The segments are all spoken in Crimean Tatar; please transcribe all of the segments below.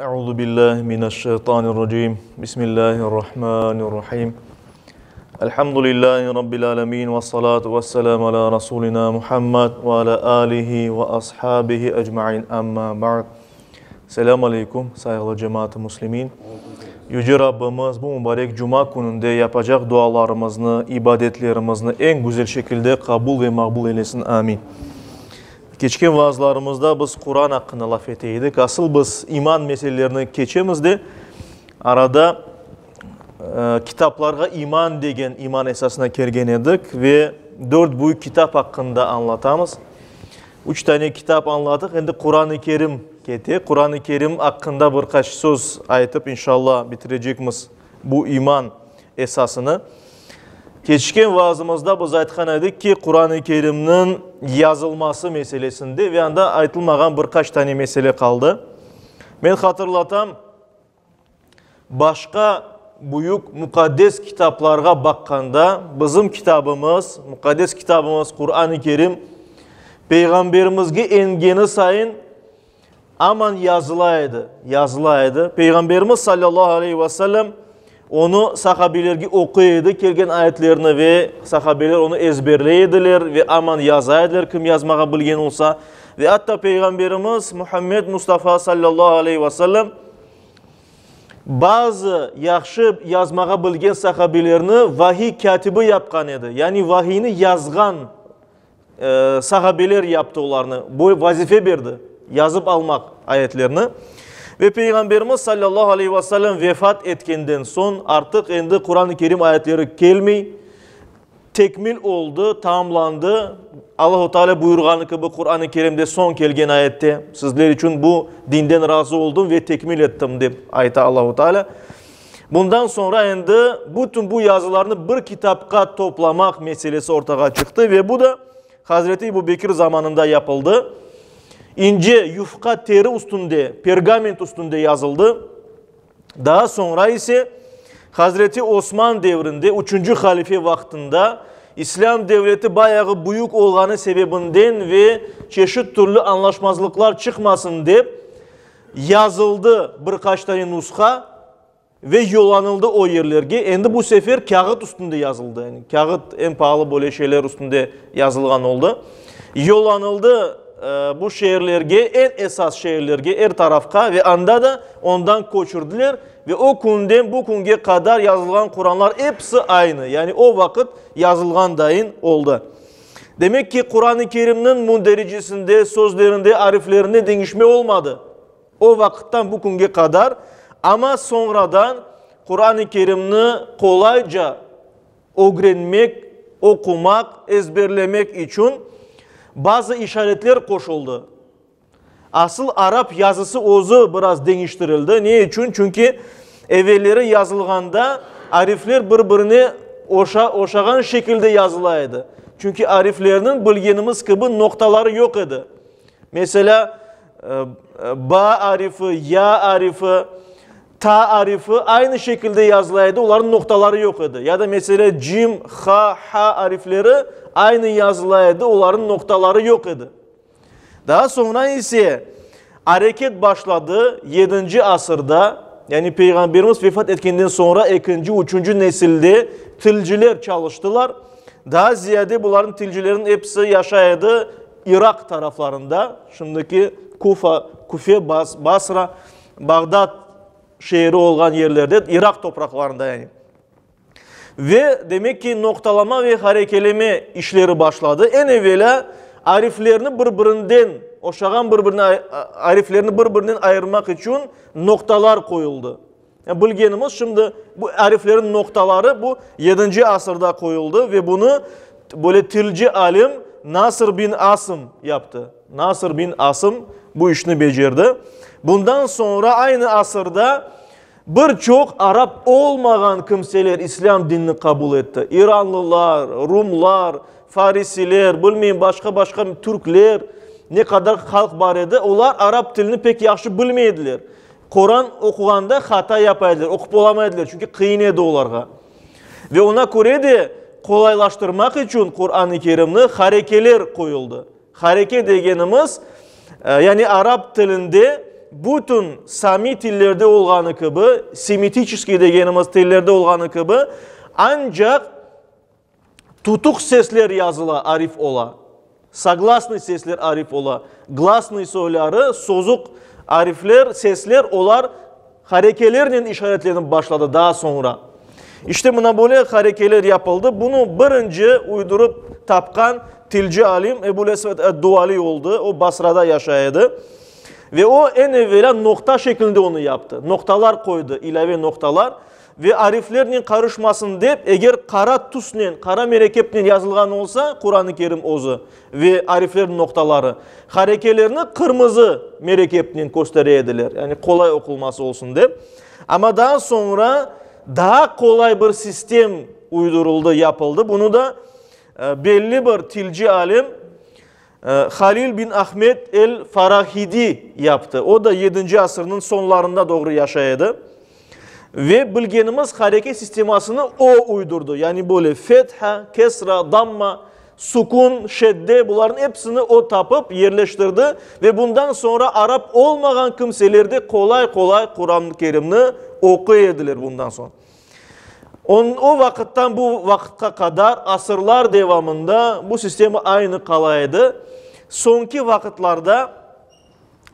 Euzu billahi mineşşeytanirracim. Bismillahirrahmanirrahim. Elhamdülillahi rabbil alamin ve salatu vesselamu ala rasulina Muhammed ve ala alihi ve ashabihi ecmaîn. Amma ba'd. Selam aleykum, sayğılı cemaat-ı muslimin. Yüce Rabbimiz bu mübarek cuma kününde yapacaq dualarımıznı, ibadetlerimizni eñ güzel şekilde qabul ve maqbul eylesin. Amin. Keçken vaazlarımızda biz Quran aqqında laf ete edik. Asıl biz iman meselelerini keçemiz de, arada kitaplarğa iman degen iman esasına kelgen edik ve dört büyük kitap aqqında añlatamız. Üç tane kitap añladıq, endi Quran-ı Kerim kete. Quran-ı Kerim aqqında bir qaç söz aytıp, inşallah, bitirecekmiz bu iman esasını. Keçken vaazımızda biz aytqan edik ki, Quran-ı Kerimniñ yazılması meselesinde ve anda aytılmağan bir qaç tane mesele qaldı. Men hatırlatam, başqa büyük muqaddes kitaplarğa baqqanda, bizim kitabımız, muqaddes kitabımız Quran-ı Kerim, Peyğamberimizge engeni sayın aman yazıla edi, yazıla edi. Peyğamberimiz sallallahu aleyhi ve sellem onı sahabelerge oquy edi, kelgen ayetlerni ve sahabeler onı ezberley ediler ve aman yaza ediler, kim yazmağa bilgen olsa. Ve atta Peyğamberimiz Muhammed Mustafa sallallahu aleyhi ve sellem bazı yahşı yazmağa bilgen sahabelerni vahiy kâtibi yapqan edi, yani vahiyni yazğan Sahabeler yaptı olarnı, bu vazife berdi, yazıp almaq ayetlerni. Ve Peyğamberimiz sallallahu aleyhi ve sellem vefat etkenden soñ artıq endi Quran-ı Kerim ayetleri kelmey, tekmil oldı, tamamlandı. Allahu Teala buyurğanı kibi Quran-ı Kerimde soñ kelgen ayette, sizler içün bu dinden razı oldım ve tekmil ettim dep ayta Allahu Teala. Bundan soñra endi bütün bu yazılarnı bir kitapqa toplamaq meselesi ortağa çıqtı ve bu da Hazreti Ebu Bekir zamanında yapıldı. İnce yufqa teri üstünde, pergament üstünde yazıldı. Daa soñra ise Hazreti Osman devrinde, üçünci halife vaqtında İslâm devleti bayağı büyük olğanı sebebinden ve çeşit türlü añlaşmazlıqlar çıqmasın dep, Yazıldı bir qaç tane nusha ve yollanıldı o yerlerge. Endi bu sefer kâğıt üstünde yazıldı. Yani kâğıt eñ paalı böyle şeyler üstünde yazılğan oldı. Yollanıldı bu şeerlerge, eñ esas şeerlerge, er tarafqa ve anda da ondan köçürdiler ve o künden bu künge qadar yazılğan Quranlar episi aynı, yani o vaqıt yazılğan dayın oldı. Demek ki, Quran-ı Kerimniñ mündericesinde, sözlerinde, ariflerinde deñişme olmadı o vaqıttan bu künge qadar, amma soñradan Quran-ı Kerimni qolayca ögrenmek, oqumaq, ezberlemek içün bazı işaretler qoşuldı. Asıl arap yazısı özü biraz deñiştirildi. Ne içün? Çünki evelleri yazılğanda arifler bir-birine oşa, oşağan şekilde yazıla edi. Çünki ariflerniñ, bilgenimiz kibi, noqtaları yoq edi. Meselâ, ba arifi, ya arifi, ta arifi aynı şekilde yazıla edi, olarnıñ noqtaları yoq edi. Ya da, meselâ, cim, ha, ha arifleri aynı yazıla edi, olarnıñ noqtaları yoq edi. Daa soñra ise areket başladı, yedinci asırda, yani Peyğamberimiz vefat etkenden soñra ekinci, üçünci nesilde tilciler çalıştılar. Daa ziyade bularnıñ tilcilerniñ episi yaşay edi İraq taraflarında, şimdiki Kufa, Küfe, Basra, Bağdad şeeri olğan yerlerde, İraq topraqlarında yani. Ve, demek ki, noqtalama ve harekeleme işleri başladı. Eñ evelâ, ariflerni bir-birinden, oşağan bir-birine ariflerni bir-birinden ayırmaq içün noqtalar qoyuldı. Bilgenimiz, şimdi bu ariflerniñ noqtaları bu yedinci asırda qoyuldı ve bunı böyle tilci alim Nasr bin Asım yaptı. Nasr bin Asım bu işni becerdi. Bundan soñra aynı asırda Bir çoq arap olmağan kimseler islâm dinini qabul etti, iranlılar, rumlar, farisiler, bilmeyim, başqa-başqa türkler, ne qadar halq bar edi, olar arap tilini pek yahşı bilmey ediler. Qoran oquğanda hata yapa ediler, oqup olamay ediler, çünki qıyın edi olarğa. Ve oña köre de qolaylaştırmaq içün Quran-ı Kerimni harekeler qoyuldı. Hareke degenimiz, yani arap tilinde. bütün sami tillerde olğanı kibi, semitiçeskiy degenimiz tillerde olğanı kibi, ancaq tutuq sesler yazıla, arif ola. Soglasnıy sesler arif ola. Glasnıy soyları, sozuq arifler, sesler, olar harekelernen işaretlenip başladı daa soñra. İşte mına böyle harekeler yapıldı. Bunı birinci uydurıp tapqan tilci alim Ebu'l-Esved ad-Duali oldı. O Basrada yaşay edi. Ve o eñ evelâ noqta şeklinde onı yaptı. Noqtalar qoydı, ilâve noqtalar. Ve ariflernen qarışmasın dep, eger qara tüsnen, qara merekepnen yazılğan olsa, Quran-ı Kerim özü ve ariflerniñ noqtaları, harekelerni qırmızı merekepnen köstere ediler, yani qolay oqulması olsun dep. Amma daa soñra daa qolay bir sistem uydurıldı, yapıldı. Bunı da belli bir tilci alim Halil bin Ahmed el-Farahidi yaptı. O da yedinci asırnıñ soñlarında doğru yaşay edi. Ve bilgenimiz hareke sistemasını o uydurdı. Yani böyle fetha, kesra, damma, sukun, şedde, bularnıñ episini o tapıp yerleştirdi. Ve bundan soñra arap olmağan kimseler de qolay-qolay Quran-ı Kerimni oquy ediler bundan soñ. O vaqıttan bu vaqıtqa qadar asırlar devamında bu sistema aynı qala edi. Soñki vaqıtlarda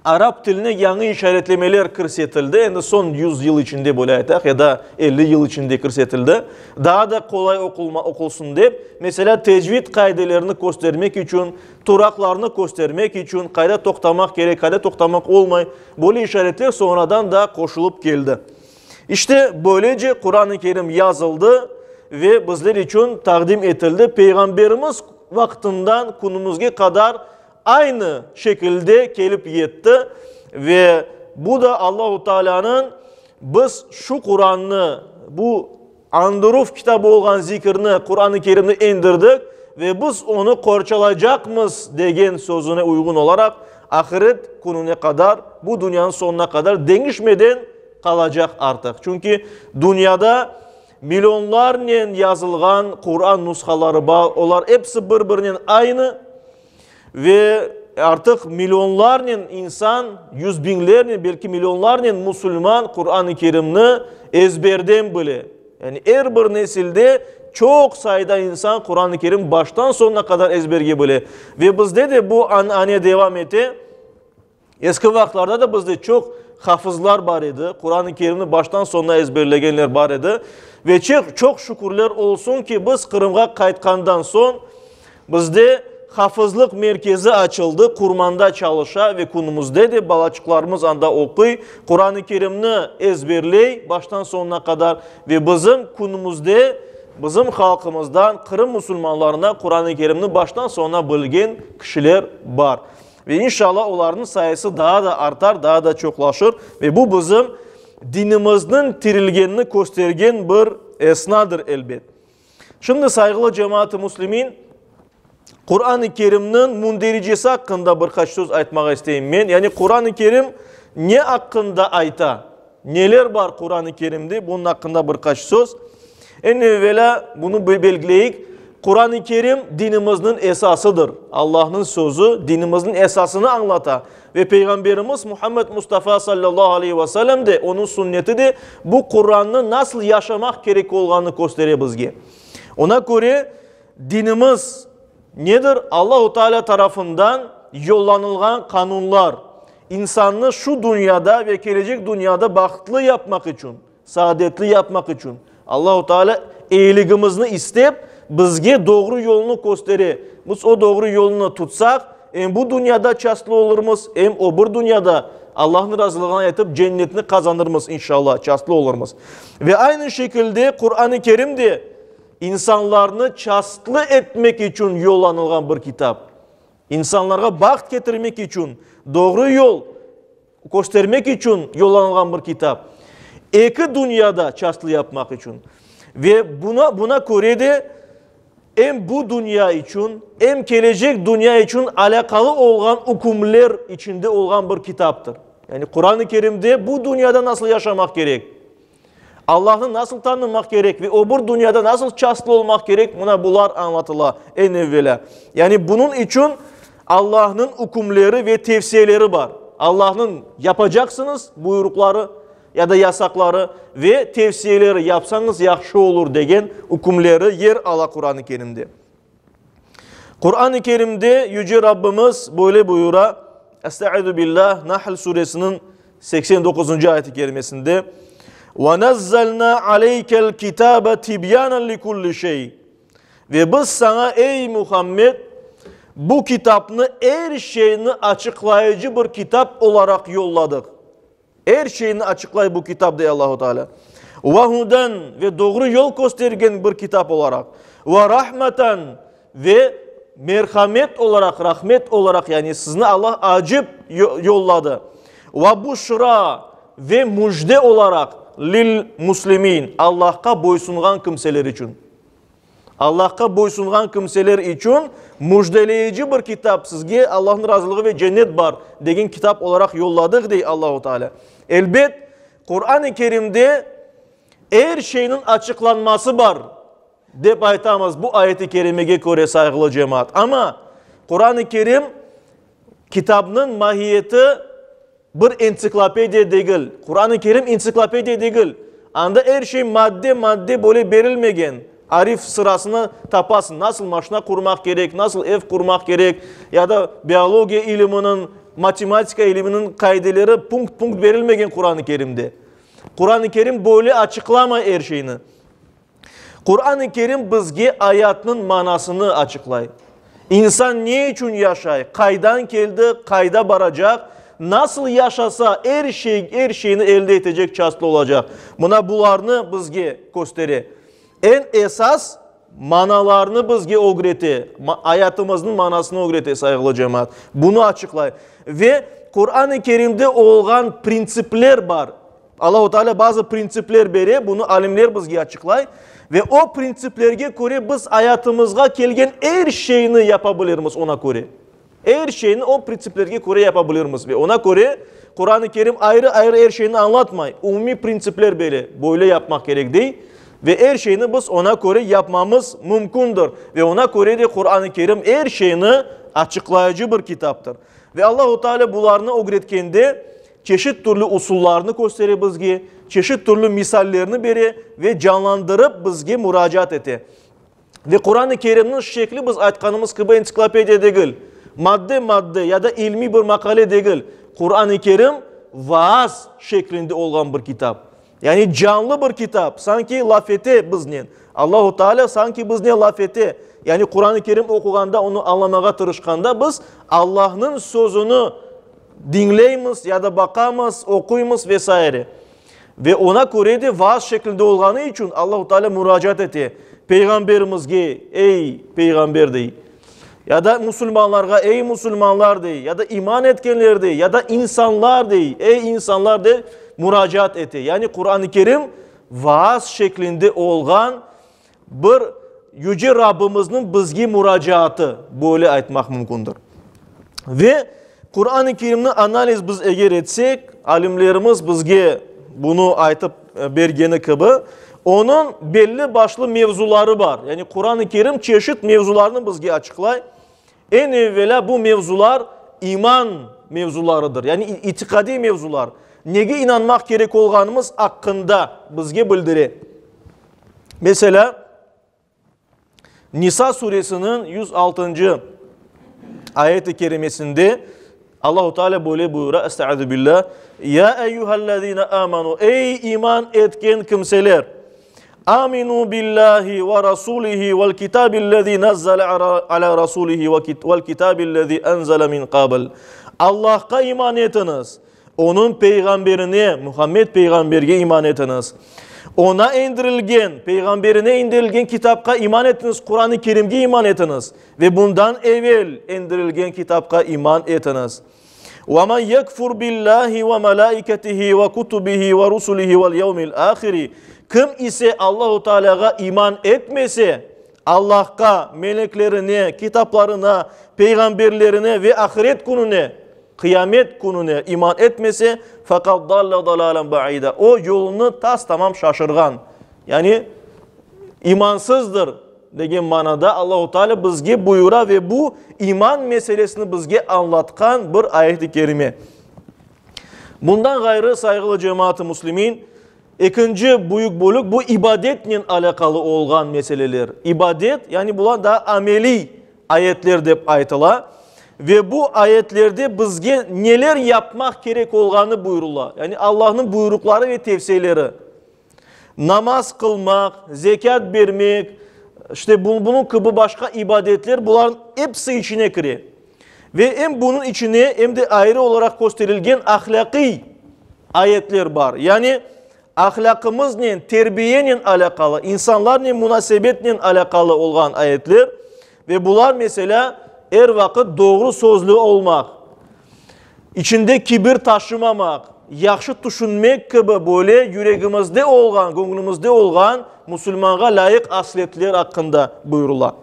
arap tiline yañı işaretlemeler kirsetildi, endi soñ 100 yıl içinde böyle aytaq, ya da 50 yıl içinde kirsetildi, daa da qolay oqulsın dep, meselâ, tecvid qaidelerini köstermek içün, turaqlarnı köstermek içün, qayda toqtamaq kerek, qayda toqtamaq olmay, böyle işaretler soñradan da qoşulıp keldi. İşte, böylece Quran-ı Kerim yazıldı ve bizler içün taqdim etildi. Peyğamberimiz vaqtından künümizge qadar aynı şekilde kelip yetti ve bu da Allahu Taalânıñ biz şu Qurannı, bu añdıruv kitabı olğan zikirni, Quran-ı Kerimni endirdik ve biz onı qorçalaycaqmız degen sözüne uyğun olaraq ahiret kününe qadar, bu dünyanıñ soñuna qadar deñişmeden qalacaq artıq. Çünki dünyada millionlarnen yazılğan Quran nushaları bar, olar episi bir-birinen aynı ve artıq millionlarnen insan, yüz biñlernen, belki millionlarnen musulman Quran-ı Kerimni ezberden bile. Yani er bir nesilde çoq sayıda insan Quran-ı Kerim baştan soñuna qadar ezberge bile. Ve bizde de bu anane devam ete. Eski vaqıtlarda da bizde çoq hafızlar bar edi, Quran-ı Kerimni baştan soñuna ezberlegenler bar edi. Ve çoq şükürler olsun ki, biz Qırımğa qaytqandan soñ bizde hafızlıq merkezi açıldı, Qurmanda çalışa ve künümizde de balaçıqlarımız anda oquy, Quran-ı Kerimni ezberley baştan soñuna qadar ve bizim künümizde bizim halqımızdan, Qırım musulmanlarından Quran-ı Kerimni baştan soñuna bilgen kişiler bar. Ve inşallah olarnıñ sayısı daa da artar, daa da çoqlaşır ve bu bizim dinimizniñ tirilgenini köstergen bir esnadır elbet. Şimdi sayğılı cemaat-ı müslimin, Quran-ı Kerimniñ mündericesi aqqında bir qaç söz aytmağa isteyim men. Yani Quran-ı Kerim ne aqqında ayta? Neler bar Quran-ı Kerimde? Bunıñ aqqında bir qaç söz. Eñ evelâ bunı belgileyik, Quran-ı Kerim dinimizniñ esasıdır. Allahnıñ sözü dinimizniñ esasını añlata ve Peyğamberimiz Muhammed Mustafa sallallahu aleyhi ve sellem de, onıñ sünneti de bu Qurannı nasıl yaşamaq kerek olğanını köstere bizge. Ona köre dinimiz Nedir? Allahu Teala tarafından yollanılğan qanunlar, insannı şu dünyada ve kelecek dünyada bahtlı yapmaq içün, saadetli yapmaq içün. Allahu Teala eyiligimizni istep, bizge doğru yolnı köstere. Biz o doğru yolnı tutsaq, em bu dünyada çastlı olurmız, em o bir dünyada Allahnıñ razılığına yetip, cennetni qazanırmız, inşallah, çastlı olurmız. Ve aynı şekilde Quran-ı Kerim de İnsanlarnı çastlı etmek içün yollanılğan bir kitap. İnsanlarğa baht ketirmek içün, doğru yol köstermek içün yollanılğan bir kitap. Eki dünyada çastlı yapmaq içün. Ve buna, buna köre de em bu dünya içün, em kelecek dünya içün alâqalı olğan ükümler içinde olğan bir kitaptır. Yani Quran-ı Kerimde bu dünyada nasıl yaşamaq kerek? Allahnı nasıl tanımaq kerek ve o bir dünyada nasıl çastlı olmaq kerek, mına bular añlatıla eñ evvelâ. Yani bunıñ içün Allahnıñ ükümleri ve tevsiyeleri bar. Allahnıñ yapacaqsıñız buyruqları ya da yasaqları ve tevsiyeleri yapsañız yahşı olur degen ükümleri yer ala Quran-ı Kerimde. Quran-ı Kerimde Yüce Rabbimiz böyle buyura, Estaizu billah, Nahl suresiniñ 89-ncı ayet-i kerimesinde, Ve nazzalna aleykel kitabe tibyanen li kulli şey. Ve biz saña, ey Muhammed, bu kitapnı er şeyni açıqlayıcı bir kitap olaraq yolladıq. Er şeyni açıqlay bu kitap, dey Allahu Teala. Ve huden, ve doğru yol köstergen bir kitap olaraq. Ve rahmeten, ve merhamet olaraq, rahmet olaraq, yani sizni Allah acıp yolladı. Ve buşra, ve müjde olaraq, lil muslimin, Allahqa boysunğan kimseler içün. Allahqa boysunğan kimseler içün müjdeleyici bir kitap, sizge Allahnıñ razılığı ve cennet bar, degen kitap olaraq yolladıq, dey Allahu Teala. Elbet, Quran-ı Kerimde er şeyniñ açıqlanması bar, dep aytamız bu ayet-i kerimege köre, sayğılı cemaat. Amma Quran-ı Kerim kitabnıñ mahiyeti Bir entsiklopediya degil. Quran-ı Kerim entsiklopediya degil. Anda er şey madde-madde böyle berilmegen. Arif sırasını tapasıñ, nasıl maşina qurmaq kerek, nasıl ev qurmaq kerek, ya da biologiya iliminiñ, matematika iliminiñ qaideleri punkt-punkt berilmegen Quran-ı Kerimde. Quran-ı Kerim böyle açıqlamay er şeyni. Quran-ı Kerim bizge ayatnıñ manasını açıqlay. İnsan ne içün yaşay, qaydan keldi, qayda baracaq, nasıl yaşasa er şey, er şeyni elde etecek çastlı olacaq. Mına bularnı bizge köstere. Eñ esas manalarnı bizge ögrete, ayatımıznıñ manasını ögrete, sayğılı cemaat. Bunı açıqlay. Ve Quran-ı Kerimde olğan printsipler bar. Allahu Teala bazı printsipler bere, bunı alimler bizge açıqlay ve o printsiplerge köre biz ayatımızğa kelgen er şeyni yapa bilirmiz ona köre. Er şeyni o printsiplerge köre yapa bilirmiz ve ona köre Quran-ı Kerim ayrı-ayrı er şeyni añlatmay, umumiy printsipler bere, böyle yapmaq kerek dey ve er şeyni biz ona köre yapmamız mümkündir ve ona köre de Quran-ı Kerim er şeyni açıqlayıcı bir kitaptır. Ve Allahu Teala bularnı ögretkende Çeşit türlü usullarnı köstere bizge, çeşit türlü misallerni bere ve canlandırıp bizge muracaat ete. Ve Quran-ı Kerimniñ şekli biz aytqanımız kibi entsiklopediya degil, madde-madde ya da ilmiy bir maqale degil. Quran-ı Kerim vaaz şeklinde olğan bir kitap. Yani canlı bir kitap, sanki laf ete biznen. Allahu Teala sanki biznen laf ete. Yani Quran-ı Kerim oquğanda, onı añlamağa tırışqanda biz Allahnıñ sözüni diñleymiz ya da baqamız, oquymız ve saire. Ve ona köre de vaaz şeklinde olğanı içün Allahu Teala muracaat ete Peyğamberimizge, Ey, Peyğamber dey, ya da musulmanlarğa, Ey, musulmanlar dey, ya da iman etkenler dey, ya da insanlar dey, Ey, insanlar dey, muracaat ete. Yani Quran-ı Kerim vaaz şeklinde olğan bir Yüce Rabbimizniñ bizge muracaatı, böyle aytmaq mümkündir. Ve Quran-ı Kerimni analiz biz eger etsek, alimlerimiz bizge bunı aytıp bergeni kibi, onıñ belli başlı mevzuları bar. Yani Quran-ı Kerim çeşit mevzularnı bizge açıqlay. Eñ evvelâ bu mevzular iman mevzularıdır, yani itiqadiy mevzular. Nege inanmaq kerek olğanımız aqqında bizge bildire. Meselâ, Nisa suresiniñ 106-ncı ayet-i kerimesinde Allahu Teala böyle buyura, Estaizu billah, Ya eyyühellezine amanu, ey iman etken kimseler, aminu billahi ve rasulihi vel kitabillezî nazzale ala rasulihi vel kitabillezî enzele min qabl. Allahqa iman etiñiz Onıñ peyğamberine, Muhammed peyğamberge iman etiñiz. Oña endirilgen, peyğamberine endirilgen kitapqa iman etiñiz, Quran-ı Kerimge iman etiñiz ve bundan evel endirilgen kitapqa iman etiñiz. Ve men yekfur billahi ve melaiketihi ve kutubihi ve rusulihi vel yevmil ahiri. Kim ise Allahu Teala'ğa iman etmese, Allahqa, meleklerine, kitaplarına, peyğamberlerine ve ahiret kününe, Qıyamet kününe iman etmese, faqad dalle dalalen ba'ida, o yolunı tas-tamam şaşırğan, yani imansızdır degen manada Allahu Teala bizge buyura ve bu iman meselesini bizge añlatqan bir ayet-i kerime. Bundan ğayrı, sayğılı cemaat-ı müslimin, ekinci büyük bölük bu ibadetnen alâqalı olğan meseleler. İbadet, yani bular daa ameliy ayetler dep aytıla ve bu ayetlerde bizge neler yapmaq kerek olğanı buyurıla, yani Allahnıñ buyruqları ve tevsiyeleri. Namaz qılmaq, zekât bermek, işte bunıñ kibi başqa ibadetler, bularnıñ episi içine kire. Ve em bunıñ içine, em de ayrı olaraq kösterilgen ahlâqiy ayetler bar. Yani ahlâqımıznen, terbiyenen alâqalı, insanlarnen munasebetnen alâqalı olğan ayetler. Ve bular, meselâ, er vaqıt doğru sözlü olmaq, içinde kibir taşımamaq, yahşı tüşünmek kibi böyle yüregimizde olğan, göñlümizde olğan musulmanğa lâyıq asletler aqqında buyurıla.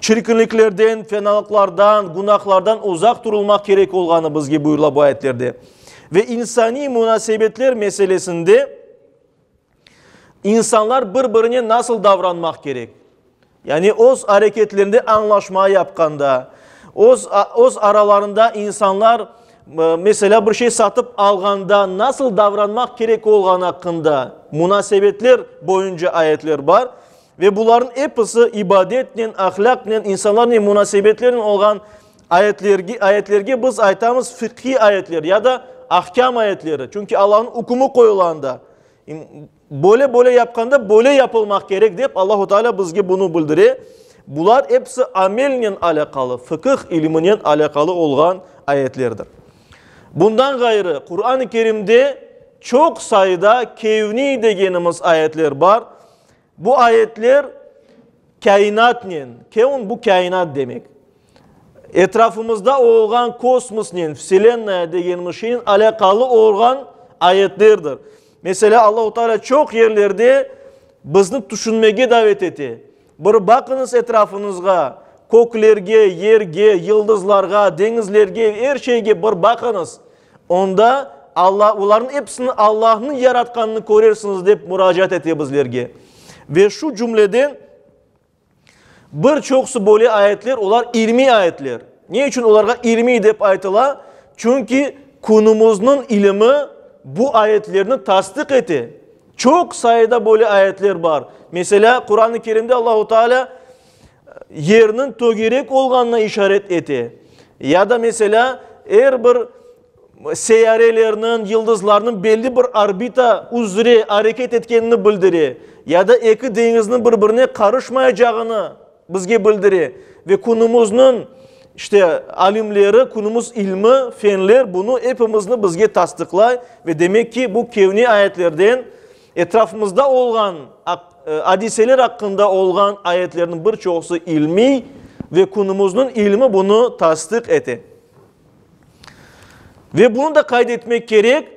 Çirkinliklerden, fenalıqlardan, günahlardan uzaq turulmaq kerek olğanı bizge buyurıla bu ayetlerde. Ve insaniy munasebetler meselesinde insanlar bir-birine nasıl davranmaq kerek? Yani öz areketlerinde añlaşma yapqanda, öz, öz aralarında insanlar, meselâ, bir şey satıp alğanda nasıl davranmaq kerek olğanı aqqında munasebetler boyunca ayetler bar. Ve bularnıñ episi ibadetnen, ahlâqnen, insanlarnen munasebetlernen olğan ayetlerge, ayetlerge biz aytamız fiqhiy ayetler ya da ahkâm ayetleri. Çünki Allahnıñ ükmü qoyula anda. Böyle-böyle yapqanda böyle yapılmaq kerek dep Allahu Teala bizge bunı bildire. Bular episi amelnen alâqalı, fıqıh iliminen alâqalı olğan ayetlerdir. Bundan ğayrı, Quran-ı Kerimde çoq sayıda kevniy degenimiz ayetler bar. Bu ayetler kâinatnen, kevn bu kâinat demek, etrafımızda olğan kosmosnen, vselennaya degenimiz şeynen alâqalı olğan ayetlerdir. Meselâ, Allahu Teala çoq yerlerde bizni tüşünmege davet ete. Bir baqıñız etrafıñızğa, köklerge, yerge, yıldızlarğa, deñizlerge, er şeyge bir baqıñız. Onda Alla, olarnıñ episini Allahnıñ yaratqanını körersiñiz, dep muracaat ete bizlerge. Ve şu cümleden bir çoqusı böyle ayetler, olar ilmiy ayetler. Ne içün olarğa ilmiy dep aytıla? Çünki künümizniñ ilimi bu ayetlerni tasdiq ete. Çoq sayıda böyle ayetler bar. Meselâ, Quran-ı Kerimde Allahu Teala yerniñ tögerek olğanına işaret ete. Ya da, meselâ, er bir seyyarelerniñ, yıldızlarnıñ belli bir orbita üzre areket etkenini bildire. Ya da eki deñizniñ bir-birine qarışmayacağını bizge bildire. Ve künümizniñ, işte, alimleri, künümiz ilmi, fenler bunı epimizni bizge tasdıqlay. Ve demek ki, bu kevniy ayetlerden Etrafımızda olğan adiseler aqqında olğan ayetlerniñ bir çoqusı ilmiy ve künümizniñ ilmi bunı tasdiq ete. Ve bunı da qayd etmek kerek,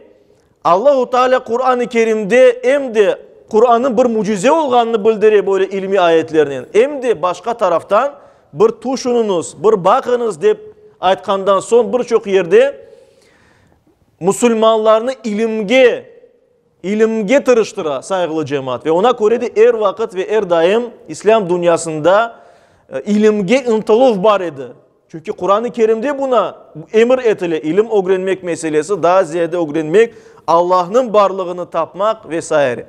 Allahu Teala Quran-ı Kerimde em de Qurannıñ bir mücize olğanını bildire böyle ilmiy ayetlernen, em de başqa taraftan bir tüşüniñiz, bir baqıñız dep aytqandan soñ bir çoq yerde musulmanlarnı ilimge İlimge tırıştıra, sayğılı cemaat, ve oña köre de er vaqıt ve er daim İslâm dünyasında ilimge ıntıluv bar edi. Çünki Quran-ı Kerimde buna emir etile, ilim ögrenmek meselesi, daa ziyade ögrenmek, Allahnıñ barlığını tapmaq ve saire.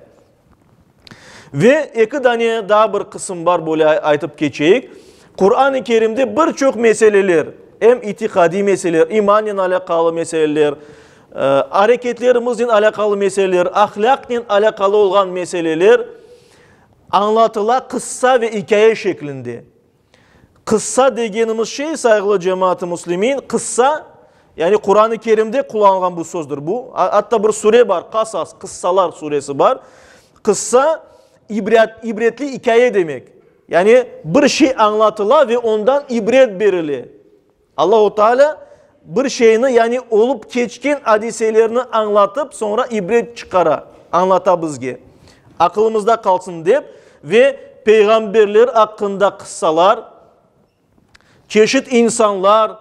Ve eki dane daa bir qısım bar, böyle aytıp keçeyik. Quran-ı Kerimde bir çoq meseleler, em itiqadiy meseleler, imannen alâqalı meseleler, areketlerimiznen alâqalı meseleler, ahlâqnen alâqalı olğan meseleler añlatıla qıssa ve ikâye şeklinde. Qıssa degenimiz şey, sayğılı cemaat-ı müslimin, qıssa, yani Quran-ı Kerimde qullanılğan bu sözdür bu. Atta bir sure bar, Qasas, Qıssalar suresi bar. Qıssa, ibret, ibretli ikâye demek. Yani bir şey añlatıla ve ondan ibret berile. Allahu Teala bir şeyni, yani olıp keçken adiselerni añlatıp, soñra ibret çıqara, añlata bizge. Aqılımızda qalsın dep ve peyğamberler aqqında qıssalar, çeşit insanlar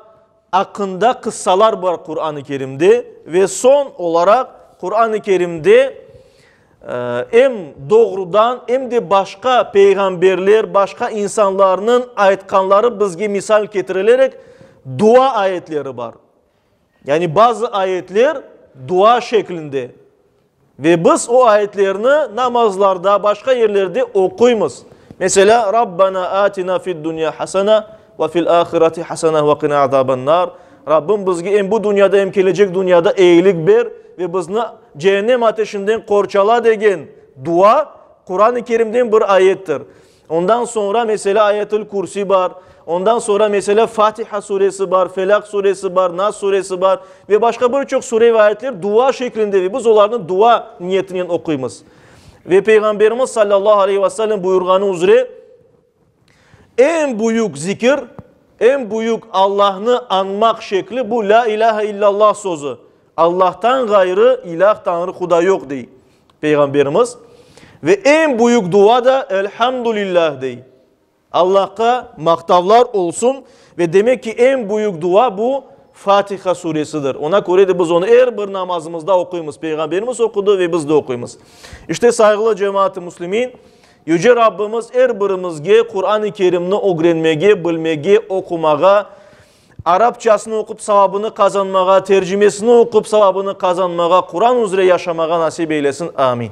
aqqında qıssalar bar Quran-ı Kerimde ve soñ olaraq Quran-ı Kerimde Em doğrudan, em de başqa peyğamberler, başqa insanlarnıñ aytqanları bizge misal ketirilerek dua ayetleri bar. Yani bazı ayetler. dua şeklinde. Ve biz o ayetlerni namazlarda, başqa yerlerde oquymız. Meselâ, Rabbana atina fid-dunya hasana ve fil-ahireti hasana ve qina azaben-nar. Rabbim bizge em bu dünyada, em kelecek dünyada eyilik ber ve bizni cehennem ateşinden qorçala degen dua Quran-ı Kerimden bir ayettir. Ondan soñra, meselâ, Ayetül-Kürsi bar, ondan soñra, meselâ, Fatiha suresi bar, Felâq suresi bar, Nas suresi bar ve başqa bir çoq sure ve ayetler dua şeklinde ve biz olarnı dua niyetinen oquymız. Ve Peyğamberimiz salâllahu aleyhi ve sellem buyurğanı üzre, eñ büyük zikir, eñ büyük Allahnı añmaq şekli bu Lâ ilâhe illallah sözü, Allahtan ğayrı ilâh, Tañrı, Huda yoq, dey Peyğamberimiz. Ve eñ büyük dua da Elhamdülillah dey. Allahqa maqtavlar olsun. Ve demek ki, eñ büyük dua bu Fatiha suresidir. Ona köre de biz onı er bir namazımızda oquymız. Peyğamberimiz oqudı ve biz de oquymız. İşte, sayğılı cemaat-ı müslimin, Yüce Rabbimiz er birimizge Quran-ı Kerimni ögrenmege, bilmege, oqumağa, Arapçasını oqup savabını qazanmağa, tercimesini oqup savabını qazanmağa, Quran üzre yaşamağa nasip eylesin. Amin.